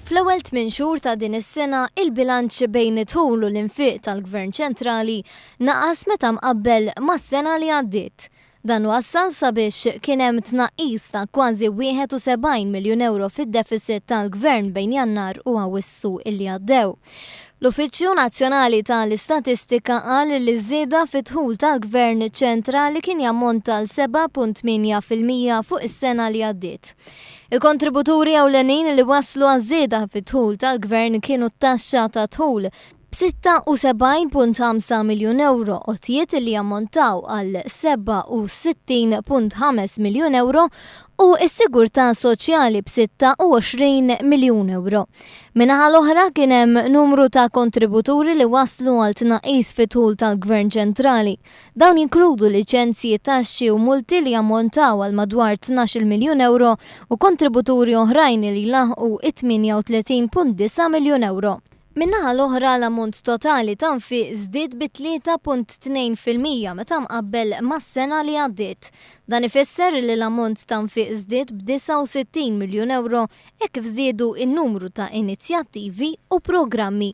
Fl-ewwel tmin xhur ta' din is-sena, il-bilanċ bejn id-dħul u l-infiq tal-Gvern ċentrali naqas meta mqabbel mas-sena li għaddiet. Dan wassal sabiex kien hemm tnaqqis ta' kważi 71 miljun ewro fid-deficit tal-Gvern bejn Jannar u Awwissu illi għaddew. L-Uffiċċju Nazzjonali tal-Istatistika qal li ż-żieda fid-dħul tal-Gvern ċentrali kien jammonta għal 7.8% fuq is-sena li għaddiet. Il-kontributuri ewlenin li wasslu għaż-żieda fid-dħul tal-Gvern kienu t-taxxa tad-dħul, b'76.5 miljun ewro, għotjiet li jammontaw għal 67.5 miljun ewro u s-sigurtà soċjali b'26 miljun ewro. Min-naħa l-oħra kien hemm numru ta' kontributuri li wasslu għal tnaqqis fid-dħul tal-Gvern ċentrali. Dawn jinkludu liċenzji, taxxi u multi li jammontaw għal madwar 12-il miljun ewro u kontributuri oħrajn li jlaħħqu it-38.9 miljun ewro. Min-naħa l-oħra, l-ammont totali ta' nfiq żdied bi 3.2% meta mqabbel mas-sena li għaddiet. Dan ifisser li l-ammont ta' nfiq żdied b'69 miljun ewro hekk kif żdiedu n-numru ta' inizjattivi u programmi.